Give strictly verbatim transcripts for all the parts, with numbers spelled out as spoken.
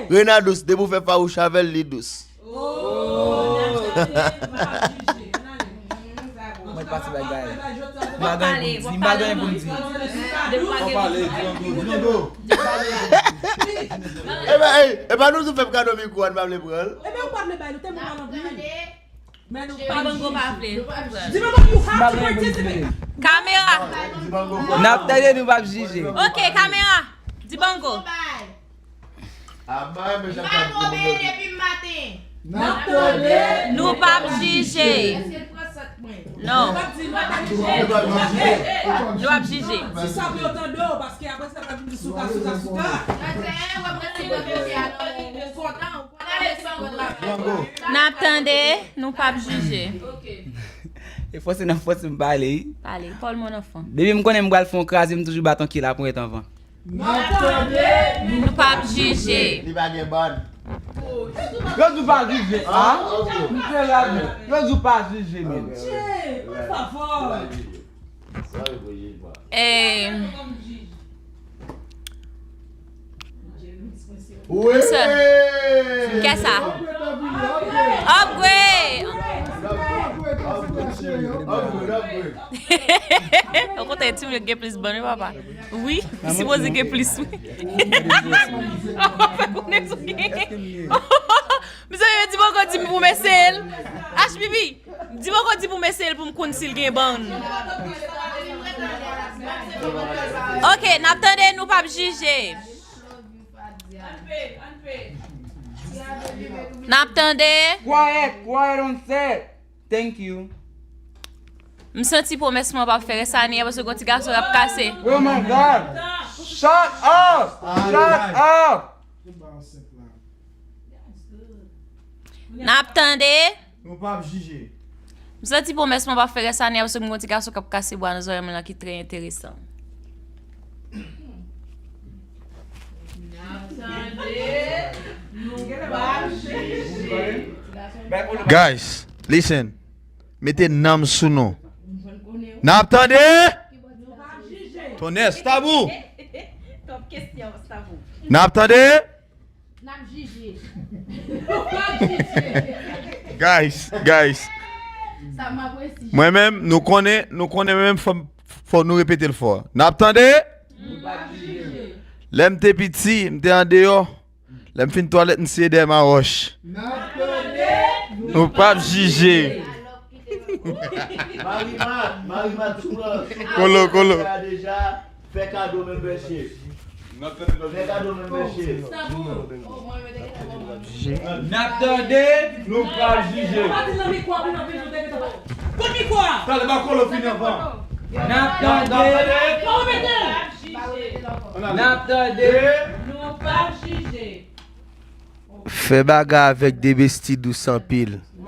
Rena dous, depi w fè fawouch avè l, li dous. Mwen pase bagay. M pa gen pou m di, m pa gen pou m di. Ebyen, ey, e pa nou sou fè m kado mikwo a, n pa vle pran l. Ebyen, ou pa vle bay nou, tèlman ou pa nan pli. Men nou pa jije. Dibango pa vle. Dibango, you have to participate. Kamera. N ap tande, nou p ap jije. Ok, kamera. Dibango. Aba, men Jean Claude. N ap tande. Nou p ap jije. Non. Nou ap jije. Si sa pou yo tande w, paske apre sa, pa vin di souka, souka, souka. N ap tande, nou p ap jije. E fòse nan fòse m pale, wi. Pale, parle mon enfant. Depi m konnen m pral fè yon kraze, m toujou bat yon kila pou ret anvan. N ap tande, nou p ap jije. Li pa gen bann. Yo di w pa jije, a? Misye la, yo di w pa jije, men. Che, por favor. Eh, Wi! Kè sa? Upgrade! Okontrè, timoun yo gen plis bann, wi, papa. Wi, li sipoze gen plis, wi. Fè konnen si w gen. Mezanmi, yo di poko di m pou m eseye l. H B B. Di poko di pou m eseye l pou m konn si l gen bann. Ok, n ap tande, nou p ap jije. N ap tande. Quiet, quiet on set. Thank you. M santi pwomès mwen p ap fè rès ane a paske gon ti gason k ap kase. Oh my God. Shut up. Shut up. N ap tande. Nou p ap jije. M santi pwomès mwen p ap fè rès ane a paske m gon ti gason k ap kase bwa nan zòrèy mwen lan ki trè enteresan. N ap tande. Nou p ap jije. Guys, listen. Mete nanm sou nou. N ap tande. Tonnè, Stabou. N ap tande. N ap jije. Guys, guys. Sa m apresye. Mwen menm, nou konnen, nou konnen mwen menm fò, fò nou repete l fò. N ap tande? Nou p ap jije. Lè m te piti, m te andeyò. Lè m fin twalèt, m siye dèyè mawòch. N ap tande. Nou p ap jije. Marimar, Marimar, tou, euh, Kolo, Kolo. Deja, fè kado membership. Fè kado membership. N ap tande, nou p ap jije. Kout mikwo a pou nou vin nou tande. Kout mikwo a. Talè ba Kolo fini anvan. N ap tande. N ap tande. Nou p ap jije. Fè bagay avèk de besti dous anpil. N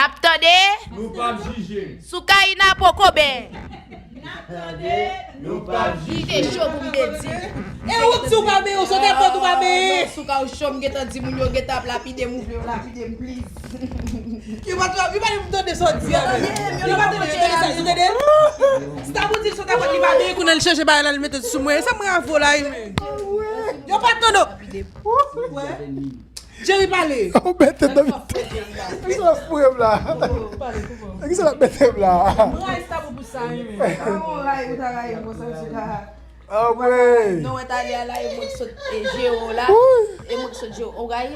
ap tande. Nou p ap jije. Soukaina poko bè. Nou p ap jije. Li te cho pou m te di. E ou k di w pa benyen, w sot ap pòt ou pa benyen. Souka ou cho, m gentan di moun yo gentan ap lapide m, ou vle yo lapide m, please. Yo pa t, yo pa t tande sa w di a, men. Yo pa tande, yo tande sa, yo tande. Stabou di l sot ap pòt li pa benyen, kounye a l chanje bagay la, li mete l sou mwen. E sa mwen avè w la, wi, men. Yo pa t tande. Wè. Jerry pale. Ou mete nan vit. Kisa l ap foure m la? Kisa l ap mete m la? Mwen rayi Stabou pou sa, wi, men. Sa yon rayi ou ta rayi m konsa, Souka? Anmwey! Non, wè, talè a la, e mwen ki sot, e, jere w la. E mwen ki sot jere w, ou rayi?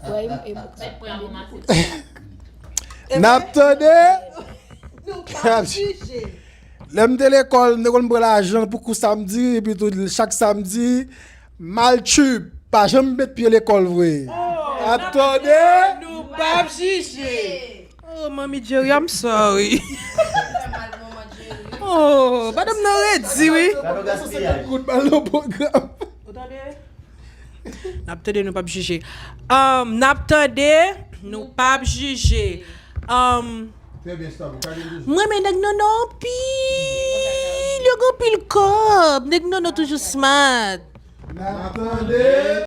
Wè, e mwen ki sot. N ap tande. Nou p ap jije. Lè m te lekòl, m te konn pran lajan pou kou samdi, epi tou chak samdi, m al tchip, pa janm met pye lekòl vre. N ap tande. Nou p ap jije. Oh, Manmi Jerry, I'm sorry. Oh, madanm nan redi, wi. Gade yon gaspiyaj. Kout bal nan pwogram. Ou tande? N ap tande, nou p ap jije. Um, n ap tande, nou p ap jije. Um, mwen renmen nèg Nono anpil. Yo gen anpil kòb. Nèg Nono toujou smart. N ap tande.